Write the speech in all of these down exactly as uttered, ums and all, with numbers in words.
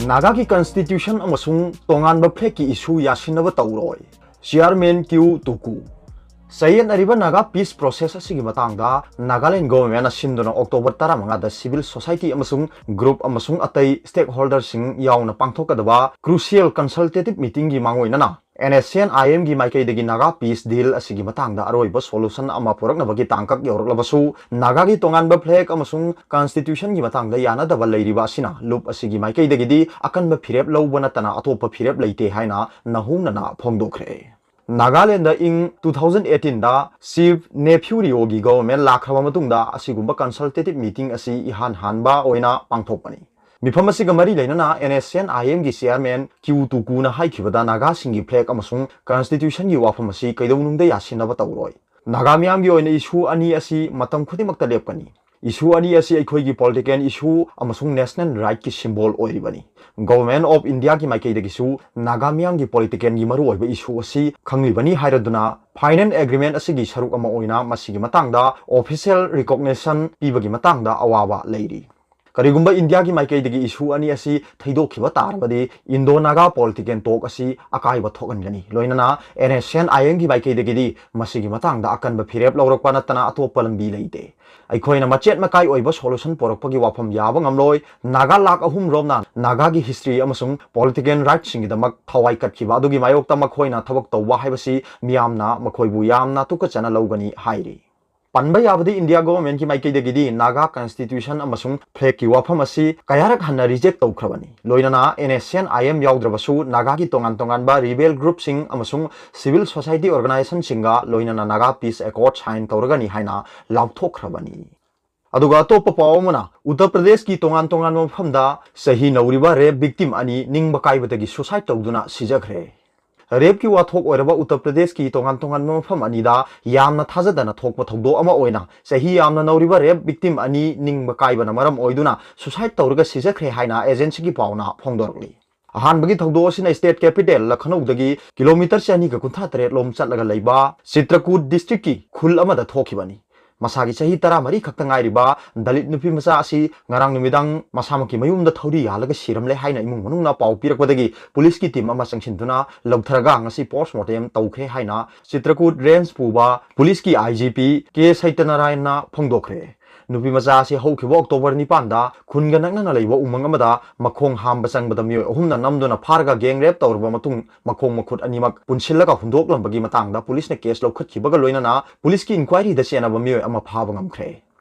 ꯅꯥꯒꯥꯒꯤ constitution ꯑꯃꯁꯨꯡ ꯇꯣꯉꯥꯟꯕ flagꯀꯤ issue ꯌꯥꯁꯤꯟꯅꯕ ꯇꯧꯔꯣꯏ꯫ Chairman Q Tuku꯫ ꯆꯌꯦꯠꯅꯔꯤꯕ Naga peace process ꯑꯁꯤꯒꯤ ꯃꯇꯥꯡꯗ ꯅꯥꯒꯥꯂꯦꯟ governmentꯅ ꯁꯤꯟꯗꯨꯅ October ꯇꯔꯥꯃꯉꯥꯗ civil society ꯑꯃꯁꯨꯡ group ꯑꯃꯁꯨꯡ ꯑꯇꯩ stakeholderꯁꯤꯡ ꯌꯥꯎꯅ ꯄꯥꯡꯊꯣꯛꯀꯗꯕ crucial consultative meetingꯒꯤ ꯃꯥꯡꯑꯣꯏꯅꯅ N S C N I Mꯒꯤ ꯃꯥꯏꯀꯩꯗꯒꯤ ꯅꯥꯒꯥ peace deal ꯑꯁꯤꯒꯤ ꯃꯇꯥꯡꯗ ꯑꯔꯣꯏꯕ solution ꯑꯃ ꯄꯨꯔꯛꯅꯕꯒꯤ ꯇꯥꯡꯀꯛ ꯌꯧꯔꯛꯂꯕꯁꯨ, ꯅꯥꯒꯥꯒꯤ ꯇꯣꯉꯥꯟꯕ flag ꯑꯃꯁꯨꯡ constitutionꯒꯤ ꯃꯇꯥꯡꯗ ꯌꯥꯅꯗꯕ ꯂꯩꯔꯤꯕ ꯑꯁꯤꯅ ꯂꯨꯞ ꯑꯁꯤꯒꯤ ꯃꯥꯏꯀꯩꯗꯒꯤꯗꯤ ꯑꯀꯟꯕ ꯐꯤꯔꯦꯞ ꯂꯧꯕ ꯅꯠꯇꯅ ꯑꯇꯣꯞꯄ ꯐꯤꯔꯦꯞ ꯂꯩꯇꯦ ꯍꯥꯏꯅ ꯅꯧꯍꯧꯅꯅ ꯐꯣꯡꯗꯣꯛꯈ꯭ꯔꯦ꯫ ꯅꯥꯒꯥꯂꯦꯟꯗ ꯏꯪ two thousand eighteenꯗ Chief Neiphiu Rioꯒꯤ government ꯂꯥꯛꯈ꯭ꯔꯕ ꯃꯇꯨꯡꯗ ꯑꯁꯤꯒꯨꯝꯕ consultative meeting ꯑꯁꯤ ꯏꯍꯥꯟ ꯍꯥꯟꯕ ꯑꯣꯏꯅ ꯄꯥꯡꯊꯣꯛꯄꯅꯤ꯫ ꯃꯤꯐꯝ ꯑꯁꯤꯒ ꯃꯔꯤ ꯂꯩꯅꯅ N S C N I Mꯒꯤ chairman Q Tukuꯅ ꯍꯥꯏꯈꯤꯕꯗ, ꯅꯥꯒꯥꯁꯤꯡꯒꯤ flag ꯑꯃꯁꯨꯡ constitutionꯒꯤ ꯋꯥꯐꯝ ꯑꯁꯤ ꯀꯩꯗꯧꯅꯨꯡꯗ ꯌꯥꯁꯤꯟꯅꯕ ꯇꯧꯔꯣꯏ꯫ ꯅꯥꯒꯥ ꯃꯤꯌꯥꯝꯒꯤ ꯑꯣꯏꯅ issue ꯑꯅꯤ ꯑꯁꯤ ꯃꯇꯝ ꯈꯨꯗꯤꯡꯃꯛꯇ ꯂꯦꯞꯀꯅꯤ꯫ Issue ꯑꯅꯤ ꯑꯁꯤ ꯑꯩꯈꯣꯏꯒꯤ political issue ꯑꯃꯁꯨꯡ national rightꯀꯤ symbol ꯑꯣꯏꯔꯤꯕꯅꯤ꯫ Government of Indiaꯒꯤ ꯃꯥꯏꯀꯩꯗꯒꯤꯁꯨ ꯅꯥꯒꯥ ꯃꯤꯌꯥꯝꯒꯤ politicalꯒꯤ ꯃꯔꯨꯑꯣꯏꯕ issue ꯑꯁꯤ ꯈꯪꯂꯤꯕꯅꯤ ꯍꯥꯏꯔꯗꯨꯅ, final agreement ꯑꯁꯤꯒꯤ ꯁꯔꯨꯛ ꯑꯃ ꯑꯣꯏꯅ ꯃꯁꯤꯒꯤ ꯃꯇꯥꯡꯗ official recognition ꯄꯤꯕꯒꯤ ꯃꯇꯥꯡꯗ ꯑꯋꯥꯕ ꯂꯩꯔꯤ꯫ ꯀꯔꯤꯒꯨꯝꯕ ꯏꯟꯗꯤꯌꯥꯒꯤ ꯃꯥꯏꯀꯩꯗꯒꯤ issue ꯑꯅꯤ ꯑꯁꯤ ꯊꯩꯗꯣꯛꯈꯤꯕ ꯇꯥꯔꯕꯗꯤ, Indo-Naga political talk ꯑꯁꯤ ꯑꯀꯥꯏꯕ ꯊꯣꯛꯍꯟꯒꯅꯤ꯫ ꯂꯣꯏꯅꯅ N S C N I Mꯒꯤ ꯃꯥꯏꯀꯩꯗꯒꯤꯗꯤ ꯃꯁꯤꯒꯤ ꯃꯇꯥꯡꯗ ꯑꯀꯟꯕ ꯐꯤꯔꯦꯞ ꯂꯧꯔꯛꯄ ꯅꯠꯇꯅ ꯑꯇꯣꯞꯄ ꯂꯝꯕꯤ ꯂꯩꯇꯦ꯫ ꯑꯩꯈꯣꯏꯅ ꯃꯆꯦꯠ ꯃꯀꯥꯏ ꯑꯣꯏꯕ solution ꯄꯨꯔꯛꯄꯒꯤ ꯋꯥꯐꯝ ꯌꯥꯕ ꯉꯝꯂꯣꯏ꯫ ꯅꯥꯒꯥ ꯂꯥꯈ ꯑꯍꯨꯝ ꯔꯣꯝꯅ ꯅꯥꯒꯥꯒꯤ history ꯑꯃꯁꯨꯡ political rightꯁꯤꯡꯒꯤꯗꯃꯛ ꯊꯋꯥꯏ ꯀꯠꯈꯤꯕ ꯑꯗꯨꯒꯤ ꯃꯥꯌꯣꯛꯇ ꯃꯈꯣꯏꯅ ꯊꯕꯛ ꯇꯧꯕ ꯍꯥꯏꯕꯁꯤ ꯃꯤꯌꯥꯝꯅ ꯃꯈꯣꯏꯕꯨ ꯌꯥꯝꯅ ꯇꯨꯀꯠꯆꯅ ꯂꯧꯒꯅꯤ ꯍꯥꯏꯔꯤ꯫ ꯄꯟꯕ ꯌꯥꯕꯗꯤ, ꯏꯟꯗꯤꯌꯥ governmentꯀꯤ ꯃꯥꯏꯀꯩꯗꯒꯤꯗꯤ ꯅꯥꯒꯥ constitution ꯑꯃꯁꯨꯡ flagꯀꯤ ꯋꯥꯐꯝ ꯑꯁꯤ ꯀꯌꯥꯔꯛ ꯍꯟꯅ reject ꯇꯧꯈ꯭ꯔꯕꯅꯤ꯫ ꯂꯣꯏꯅꯅ N S C N I M ꯌꯥꯎꯗ꯭ꯔꯕꯁꯨ ꯅꯥꯒꯥꯒꯤ ꯇꯣꯉꯥꯟ ꯇꯣꯉꯥꯟꯕ rebel groupꯁꯤꯡ ꯑꯃꯁꯨꯡ civil society organizationꯁꯤꯡꯒ ꯂꯣꯏꯅꯅ ꯅꯥꯒꯥ peace accord sign ꯇꯧꯔꯒꯅꯤ ꯍꯥꯏꯅ ꯂꯥꯎꯊꯣꯛꯈ꯭ꯔꯕꯅꯤ꯫ ꯑꯗꯨꯒ ꯑꯇꯣꯞꯄ ꯄꯥꯎ ꯑꯃꯅ, ꯎꯠꯇꯔ ꯄ꯭ꯔꯗꯦꯁꯀꯤ ꯇꯣꯉꯥꯟ ꯇꯣꯉꯥꯟꯕ ꯃꯐꯝꯗ ꯆꯍꯤ ꯅꯧꯔꯤꯕ rape victim ꯑꯅꯤ ꯅꯤꯡꯕ ꯀꯥꯏꯕꯗꯒꯤ suicide ꯇꯧꯗꯨꯅ ꯁꯤꯖꯈ꯭ꯔꯦ꯫ Rapeꯀꯤ ꯋꯥꯊꯣꯛ ꯑꯣꯏꯔꯕ ꯎꯠꯇꯔ ꯄ꯭ꯔꯗꯦꯁꯀꯤ ꯇꯣꯉꯥꯟ ꯇꯣꯉꯥꯟꯕ ꯃꯐꯝ ꯑꯅꯤꯗ ꯌꯥꯝꯅ ꯊꯥꯖꯗꯅ ꯊꯣꯛꯄ ꯊꯧꯗꯣꯛ ꯑꯃ ꯑꯣꯏꯅ ꯆꯍꯤ ꯌꯥꯝꯅ ꯅꯧꯔꯤꯕ rape victim ꯑꯅꯤ ꯅꯤꯡꯕ ꯀꯥꯏꯕꯅ ꯃꯔꯝ ꯑꯣꯏꯗꯨꯅ suicide ꯇꯧꯔꯒ ꯁꯤꯖꯈ꯭ꯔꯦ ꯍꯥꯏꯅ agencyꯒꯤ ꯄꯥꯎꯅ ꯐꯣꯡꯗꯣꯔꯛꯂꯤ꯫ ꯑꯍꯥꯟꯕꯒꯤ ꯊꯧꯗꯣꯛ ꯑꯁꯤꯅ state capital ꯂꯈꯅꯧꯗꯒꯤ kilometre ꯆꯅꯤꯒ ꯀꯨꯟꯊ꯭ꯔꯥ ꯇꯔꯦꯠ ꯂꯣꯝ ꯆꯠꯂꯒ ꯂꯩꯕ ꯆꯤꯇ꯭ꯔꯀꯨꯠ districtꯀꯤ ꯈꯨꯜ ꯑꯃꯗ ꯊꯣꯛꯈꯤꯕꯅꯤ꯫ ꯃꯁꯥꯒꯤ ꯆꯍꯤ ꯇꯔꯥꯃꯔꯤ ꯈꯛꯇ ꯉꯥꯏꯔꯤꯕ ꯗꯂꯤꯠ ꯅꯨꯄꯤ ꯃꯆꯥ ꯑꯁꯤ ꯉꯔꯥꯡ ꯅꯨꯃꯤꯗꯥꯡ ꯃꯁꯥꯃꯛꯀꯤ ꯃꯌꯨꯝꯗ ꯊꯧꯔꯤ ꯌꯥꯜꯂꯒ ꯁꯤꯔꯝꯂꯦ ꯍꯥꯏꯅ ꯏꯃꯨꯡ ꯃꯅꯨꯡꯅ ꯄꯥꯎ ꯄꯤꯔꯛꯄꯗꯒꯤ ꯄꯨꯂꯤꯁꯀꯤ ꯇꯤꯝ ꯑꯃ ꯆꯪꯁꯤꯟꯗꯨꯅ ꯂꯧꯊꯔꯒ ꯉꯁꯤ ꯄꯣꯁꯃꯣꯔꯇꯦꯝ ꯇꯧꯈ꯭ꯔꯦ ꯍꯥꯏꯅ ꯆꯤꯇ꯭ꯔꯀꯨꯠ ꯔꯦꯟꯖ ꯄꯨꯕ ꯄꯨꯂꯤꯁꯀꯤ ꯑꯥꯏ ꯖꯤ ꯄꯤ ꯀꯦ ꯁꯩꯇꯅꯥꯔꯥꯌꯟꯅ ꯐꯣꯡꯗꯣꯛꯈ꯭ꯔꯦ꯫ ꯅꯨꯄꯤ ꯃꯆꯥ ꯑꯁꯤ ꯍꯧꯈꯤꯕ ꯑꯣꯛꯇꯣꯕꯔ ꯅꯤꯄꯥꯟꯗ ꯈꯨꯟꯒ ꯅꯛꯅꯅ ꯂꯩꯕ ꯎꯃꯪ ꯑꯃꯗ ꯃꯈꯣꯡ ꯍꯥꯝꯕ ꯆꯪꯕꯗ ꯃꯤꯑꯣꯏ ꯑꯍꯨꯝꯅ ꯅꯝꯗꯨꯅ ꯐꯥꯔꯒ ꯒꯦꯡ ꯔꯦꯞ ꯇꯧꯔꯕ ꯃꯇꯨꯡ ꯃꯈꯣꯡ ꯃꯈꯨꯠ ꯑꯅꯤꯃꯛ ꯄꯨꯟꯁꯤꯜꯂꯒ ꯍꯨꯟꯗꯣꯛꯂꯝꯕꯒꯤ ꯃꯇꯥꯡꯗ ꯄꯨꯂꯤꯁꯅ ꯀꯦꯁ ꯂꯧꯈꯠꯈꯤꯕꯒ ꯂꯣꯏꯅꯅ ꯄꯨꯂꯤꯁꯀꯤ ꯏꯟꯀ꯭ꯋꯥꯏꯔꯤꯗ ꯆꯦꯟꯅꯕ ꯃꯤꯑꯣꯏ ꯑꯃ ꯐꯥꯕ ꯉꯝꯈ꯭ꯔꯦ꯫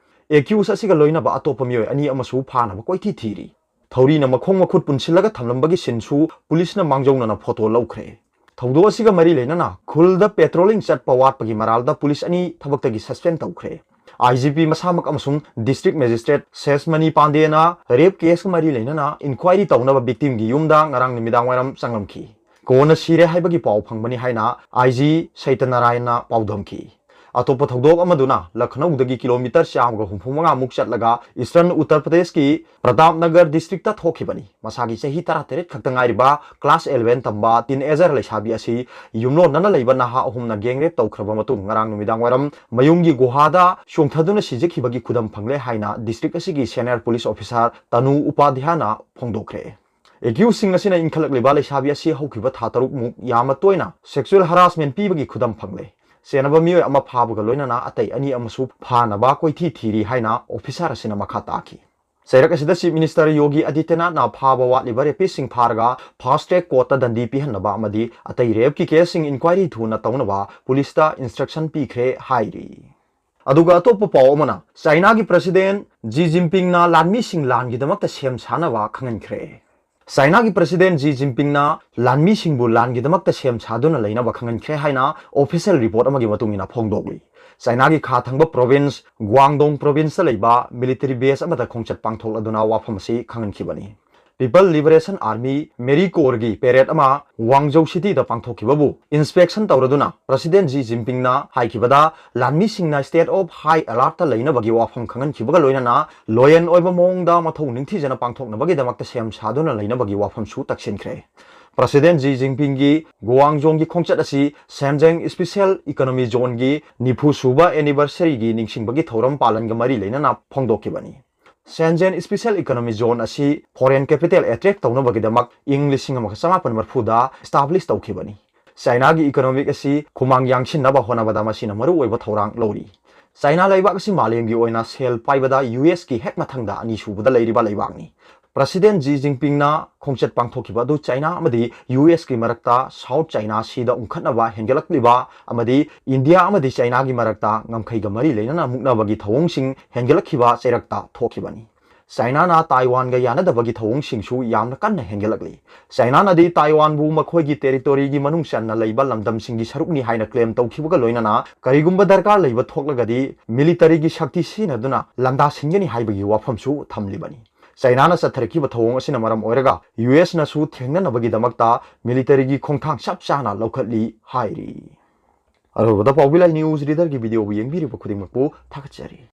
ꯑꯦꯀ꯭ꯌꯨꯁ ꯑꯁꯤꯒ ꯂꯣꯏꯅꯕ ꯑꯇꯣꯞꯄ ꯃꯤꯑꯣꯏ ꯑꯅꯤ ꯑꯃꯁꯨ ꯐꯥꯅꯕ ꯀꯣꯏꯊꯤ ꯊꯤꯔꯤ꯫ ꯊꯧꯔꯤꯅ ꯃꯈꯣꯡ ꯃꯈꯨꯠ ꯄꯨꯟꯁꯤꯜꯂꯒ ꯊꯝꯂꯝꯕꯒꯤ ꯁꯤꯟꯁꯨ ꯄꯨꯂꯤꯁꯅ ꯃꯥꯡꯖꯧꯅꯅ ꯐꯣꯇꯣ ꯂꯧꯈ꯭ꯔꯦ꯫ ꯊꯧꯗꯣꯛ ꯑꯁꯤꯒ ꯃꯔꯤ ꯂꯩꯅꯅ ꯈꯨꯜꯗ ꯄꯦꯇ꯭ꯔꯣꯂꯤꯡ ꯆꯠꯄ ꯋꯥꯠꯄꯒꯤ ꯃꯔꯥꯜꯗ ꯄꯨꯂꯤꯁ ꯑꯅꯤ ꯊꯕꯛꯇꯒꯤ ꯁꯁꯄꯦꯟ ꯇꯧꯈ꯭ꯔꯦ꯫ ꯑꯥꯏ ꯖꯤ ꯄꯤ ꯃꯁꯥꯃꯛ ꯑꯃꯁꯨꯡ ꯗꯤꯁꯇ꯭ꯔꯤꯛ ꯃꯦꯖꯤꯁꯇ꯭ꯔꯦꯠ ꯁꯦꯁꯃꯅꯤ ꯄꯥꯟꯗꯦꯅ ꯔꯦꯞ ꯀꯦꯁꯀ ꯃꯔꯤ ꯂꯩꯅꯅ ꯏꯟꯀ꯭ꯋꯥꯏꯔꯤ ꯇꯧꯅꯕ ꯚꯤꯛꯇꯤꯝꯒꯤ ꯌꯨꯝꯗ ꯉꯔꯥꯡ ꯅꯨꯃꯤꯗꯥꯡ ꯋꯥꯏꯔꯝ ꯆꯪꯂꯝꯈꯤ꯫ ꯀꯣꯟꯅ ꯁꯤꯔꯦ ꯍꯥꯏꯕꯒꯤ ꯄꯥꯎ ꯐꯪꯕꯅꯤ ꯍꯥꯏꯅ ꯑꯥꯏ ꯖꯤ ꯁꯩꯇꯅꯥꯔꯥꯌꯟꯅ ꯄꯥꯎꯗꯝꯈꯤ꯫ ꯑꯇꯣꯞꯄ ꯊꯧꯗꯣꯛ ꯑꯃꯗꯨꯅ ꯂꯈꯅꯧꯗꯒꯤ ꯀꯤꯂꯣꯃꯤꯇꯔ ꯆꯥꯝꯃꯒ ꯍꯨꯝꯐꯨ ꯃꯉꯥꯃꯨꯛ ꯆꯠꯂꯒ ꯏꯁꯇꯔꯟ ꯎꯠꯇꯔ ꯄ꯭ꯔꯗꯦꯁꯀꯤ ꯄ꯭ꯔꯇꯥꯞ ꯅꯒꯔ ꯗꯤꯁꯇ꯭ꯔꯤꯛꯇ ꯊꯣꯛꯈꯤꯕꯅꯤ꯫ ꯃꯁꯥꯒꯤ ꯆꯍꯤ ꯇꯔꯥꯇꯔꯦꯠ ꯈꯛꯇ ꯉꯥꯏꯔꯤꯕ ꯀ꯭ꯂꯥꯁ ꯑꯦꯂꯚꯦꯟ ꯇꯝꯕ ꯇꯤꯟ ꯑꯦꯖꯔ ꯂꯩꯁꯥꯕꯤ ꯑꯁꯤ ꯌꯨꯝꯂꯣꯟꯅꯅ ꯂꯩꯕ ꯅꯍꯥ ꯑꯍꯨꯝꯅ ꯒꯦꯡ ꯔꯦꯞ ꯇꯧꯈ꯭ꯔꯕ ꯃꯇꯨꯡ ꯉꯔꯥꯡ ꯅꯨꯃꯤꯗꯥꯡ ꯋꯥꯏꯔꯝ ꯃꯌꯨꯝꯒꯤ ꯒꯨꯍꯥꯗ ꯆꯣꯡꯊꯗꯨꯅ ꯁꯤꯖꯈꯤꯕꯒꯤ ꯈꯨꯗꯝ ꯐꯪꯂꯦ ꯍꯥꯏꯅ ꯗꯤꯁꯇ꯭ꯔꯤꯛ ꯑꯁꯤꯒꯤ ꯁꯦꯅꯤꯌꯔ ꯄꯨꯂꯤꯁ ꯑꯣꯐꯤꯁꯥꯔ ꯇꯅꯨ ꯎꯄꯥꯙ꯭ꯌꯥꯅ ꯐꯣꯡꯗꯣꯛꯈ꯭ꯔꯦ꯫ ꯑꯦꯀ꯭ꯌꯨꯁꯁꯤꯡ ꯑꯁꯤꯅ ꯏꯟꯈꯠꯂꯛꯂꯤꯕ ꯂꯩꯁꯥꯕꯤ ꯑꯁꯤ ꯍꯧꯈꯤꯕ ꯊꯥ ꯇꯔꯨꯛꯃꯨꯛ ꯌꯥꯝꯅ ꯇꯣꯏꯅ ꯁꯦꯛꯁꯨꯑꯦꯜ ꯍꯔꯥꯁꯃꯦꯟ ꯄꯤꯕꯒꯤ ꯈꯨꯗꯝ ꯐꯪꯂꯦ꯫ ꯆꯦꯟꯅꯕ ꯃꯤꯑꯣꯏ ꯑꯃ ꯐꯥꯕꯒ ꯂꯣꯏꯅꯅ ꯑꯇꯩ ꯑꯅꯤ ꯑꯃꯁꯨ ꯐꯥꯅꯕ ꯀꯣꯏꯊꯤ ꯊꯤꯔꯤ ꯍꯥꯏꯅ ꯑꯣꯐꯤꯁꯥꯔ ꯑꯁꯤꯅ ꯃꯈꯥ ꯇꯥꯈꯤ꯫ ꯆꯩꯔꯛ ꯑꯁꯤꯗ ꯆꯤꯐ ꯃꯤꯅꯤꯁꯇꯔ ꯌꯣꯒꯤ ꯑꯥꯗꯤꯇ꯭ꯌꯅꯥꯊꯅ ꯐꯥꯕ ꯋꯥꯠꯂꯤꯕ ꯔꯦꯄꯤꯁꯁꯤꯡ ꯐꯥꯔꯒ ꯐꯥꯁ ꯇ꯭ꯔꯦꯛ ꯀꯣꯔꯠꯇ ꯗꯟꯗꯤ ꯄꯤꯍꯟꯅꯕ ꯑꯃꯗꯤ ꯑꯇꯩ ꯔꯦꯞꯀꯤ ꯀꯦꯁꯁꯤꯡ ꯏꯟꯀ꯭ꯋꯥꯏꯔꯤ ꯊꯨꯅ ꯇꯧꯅꯕ ꯄꯨꯂꯤꯁꯇ ꯏꯟꯁꯇ꯭ꯔꯛꯁꯟ ꯄꯤꯈ꯭ꯔꯦ ꯍꯥꯏꯔꯤ꯫ ꯑꯗꯨꯒ ꯑꯇꯣꯞꯄ ꯄꯥꯎ ꯑꯃꯅ, ꯆꯥꯏꯅꯥꯒꯤ ꯄ꯭ꯔꯁꯤꯗꯦꯟꯠ ꯖꯤ ꯖꯤꯟꯄꯤꯡꯅ ꯂꯥꯟꯃꯤꯁꯤꯡ ꯂꯥꯟꯒꯤꯗꯃꯛꯇ ꯁꯦꯝ ꯁꯥꯅꯕ ꯈꯪꯍꯟꯈ꯭ꯔꯦ꯫ ꯆꯥꯏꯅꯥꯒꯤ ꯄ꯭ꯔꯁꯤꯗꯦꯟꯠ ꯖꯤ ꯖꯤꯟꯄꯤꯡꯅ ꯂꯥꯟꯃꯤꯁꯤꯡꯕꯨ ꯂꯥꯟꯒꯤꯗꯃꯛꯇ ꯁꯦꯝ ꯁꯥꯗꯨꯅ ꯂꯩꯅꯕ ꯈꯪꯍꯟꯈ꯭ꯔꯦ ꯍꯥꯏꯅ ꯑꯣꯐꯤꯁꯤꯌꯦꯜ ꯔꯤꯄꯣꯔꯠ ꯑꯃꯒꯤ ꯃꯇꯨꯡ ꯏꯟꯅ ꯐꯣꯡꯗꯣꯛꯂꯤ꯫ ꯆꯥꯏꯅꯥꯒꯤ ꯈꯥ ꯊꯪꯕ ꯄ꯭ꯔꯣꯚꯤꯟꯁ ꯒ꯭ꯋꯥꯡꯗꯣꯡ ꯄ꯭ꯔꯣꯚꯤꯟꯁꯇ ꯂꯩꯕ ꯃꯤꯂꯤꯇꯔꯤ ꯕꯦꯁ ꯑꯃꯗ ꯈꯣꯡꯆꯠ ꯄꯥꯡꯊꯣꯛꯂꯗꯨꯅ ꯋꯥꯐꯝ ꯑꯁꯤ ꯈꯪꯍꯟꯈꯤꯕꯅꯤ꯫ ꯄꯤꯄꯜ ꯂꯤꯕꯔꯦꯁꯟ ꯑꯥꯔꯃꯤ, ꯃꯦꯔꯤ ꯀꯣꯔꯒꯤ ꯄꯦꯔꯦꯗ ꯑꯃ ꯋꯥꯡꯖꯧ ꯁꯤꯇꯤꯗ ꯄꯥꯡꯊꯣꯛꯈꯤꯕꯕꯨ ꯏꯟꯁꯄꯦꯛꯁꯟ ꯇꯧꯔꯗꯨꯅ ꯄ꯭ꯔꯁꯤꯗꯦꯟꯠ ꯖꯤ ꯖꯤꯟꯄꯤꯡꯅ ꯍꯥꯏꯈꯤꯕꯗ, ꯂꯥꯟꯃꯤꯁꯤꯡꯅ state of high alertꯇ ꯂꯩꯅꯕꯒꯤ ꯋꯥꯐꯝ ꯈꯪꯍꯟꯈꯤꯕꯒ ꯂꯣꯏꯅꯅ ꯂꯣꯌꯦꯟ ꯑꯣꯏꯕ ꯃꯑꯣꯡꯗ ꯃꯊꯧ ꯅꯤꯡꯊꯤꯖꯅ ꯄꯥꯡꯊꯣꯛꯅꯕꯒꯤꯗꯃꯛꯇ ꯁꯦꯝ ꯁꯥꯗꯨꯅ ꯂꯩꯅꯕꯒꯤ ꯋꯥꯐꯝꯁꯨ ꯇꯛꯁꯤꯟꯈ꯭ꯔꯦ꯫ President Xi Jinpingꯒꯤ Guangzhouꯒꯤ ꯈꯣꯡꯆꯠ ꯑꯁꯤ Shenzhen Special Economic Zoneꯒꯤ ꯅꯤꯐꯨ ꯁꯨꯕ anniversaryꯒꯤ ꯅꯤꯡꯁꯤꯡꯕꯒꯤ ꯊꯧꯔꯝ ꯄꯥꯂꯟꯒ ꯃꯔꯤ ꯂꯩꯅꯅ ꯐꯣꯡꯗꯣꯛꯈꯤꯕꯅꯤ꯫ Shenzhen Special Economic Zone ꯑꯁꯤ foreign capital attract ꯇꯧꯅꯕꯒꯤꯗꯃꯛ ꯏꯪ ꯂꯤꯁꯤꯡ ꯑꯃꯒ ꯆꯃꯥꯄꯟ ꯃꯔꯤꯐꯨꯗ establish ꯇꯧꯈꯤꯕꯅꯤ꯫ ꯆꯥꯏꯅꯥꯒꯤ economic ꯑꯁꯤ ꯈꯨꯃꯥꯡ ꯌꯥꯡꯁꯤꯟꯅꯕ ꯍꯣꯠꯅꯕꯗ ꯃꯁꯤꯅ ꯃꯔꯨꯑꯣꯏꯕ ꯊꯧꯗꯥꯡ ꯂꯧꯔꯤ꯫ ꯆꯥꯏꯅꯥ ꯂꯩꯕꯥꯛ ꯑꯁꯤ ꯃꯥꯂꯦꯝꯒꯤ ꯑꯣꯏꯅ ꯁꯦꯜ ꯄꯥꯏꯕꯗ ꯌꯨ ꯑꯦꯁꯀꯤ ꯍꯦꯛ ꯃꯊꯪꯗ ꯑꯅꯤꯁꯨꯕꯗ ꯂꯩꯔꯤꯕ ꯂꯩꯕꯥꯛꯅꯤ꯫ President Xi Jinpingꯅ ꯈꯣꯡꯆꯠ ꯄꯥꯡꯊꯣꯛꯈꯤꯕ ꯑꯗꯨ ꯆꯥꯏꯅꯥ ꯑꯃꯗꯤ ꯌꯨ ꯑꯦꯁꯀꯤ ꯃꯔꯛꯇ South China Seaꯗ ꯎꯪꯈꯠꯅꯕ ꯍꯦꯟꯒꯠꯂꯛꯂꯤꯕ ꯑꯃꯗꯤ ꯏꯟꯗꯤꯌꯥ ꯑꯃꯗꯤ ꯆꯥꯏꯅꯥꯒꯤ ꯃꯔꯛꯇ ꯉꯝꯈꯩꯒ ꯃꯔꯤ ꯂꯩꯅꯅ ꯃꯨꯛꯅꯕꯒꯤ ꯊꯧꯑꯣꯡꯁꯤꯡ ꯍꯦꯟꯒꯠꯂꯛꯈꯤꯕ ꯆꯩꯔꯛꯇ ꯊꯣꯛꯈꯤꯕꯅꯤ꯫ ꯆꯥꯏꯅꯥꯅ ꯇꯥꯏꯋꯥꯟꯒ ꯌꯥꯅꯗꯕꯒꯤ ꯊꯧꯑꯣꯡꯁꯤꯡꯁꯨ ꯌꯥꯝꯅ ꯀꯟꯅ ꯍꯦꯟꯒꯠꯂꯛꯂꯤ꯫ ꯆꯥꯏꯅꯥꯅꯗꯤ ꯇꯥꯏꯋꯥꯟꯕꯨ ꯃꯈꯣꯏꯒꯤ territoryꯒꯤ ꯃꯅꯨꯡ ꯆꯟꯅ ꯂꯩꯕ ꯂꯝꯗꯝꯁꯤꯡꯒꯤ ꯁꯔꯨꯛꯅꯤ ꯍꯥꯏꯅ claim ꯇꯧꯈꯤꯕꯒ ꯂꯣꯏꯅꯅ ꯀꯔꯤꯒꯨꯝꯕ ꯗꯔꯀꯥꯔ ꯂꯩꯕ ꯊꯣꯛꯂꯒꯗꯤ militaryꯒꯤ ꯁꯛꯇꯤ ꯁꯤꯖꯤꯟꯅꯗꯨꯅ ꯂꯥꯟꯗꯥꯁꯤꯟꯒꯅꯤ ꯍꯥꯏꯕꯒꯤ ꯋꯥꯐꯝꯁꯨ ꯊꯝꯂꯤꯕꯅꯤ꯫ ꯆꯥꯏꯅꯥꯅ ꯆꯠꯊꯔꯛꯈꯤꯕ ꯊꯧꯑꯣꯡ ꯑꯁꯤꯅ ꯃꯔꯝ ꯑꯣꯏꯔꯒ ꯌꯨ ꯑꯦꯁꯅꯁꯨ ꯊꯦꯡꯅꯅꯕꯒꯤꯗꯃꯛꯇ militaryꯒꯤ ꯈꯣꯡꯊꯥꯡ ꯆꯞ ꯆꯥꯅ ꯂꯧꯈꯠꯂꯤ ꯍꯥꯏꯔꯤ꯫ ꯑꯔꯣꯏꯕꯗ ꯄꯥꯎꯕꯤ ꯂꯥꯏ news readerꯒꯤ videoꯕꯨ ꯌꯦꯡꯕꯤꯔꯤꯕ ꯈꯨꯗꯤꯡꯃꯛꯄꯨ ꯊꯥꯒꯠꯆꯔꯤ꯫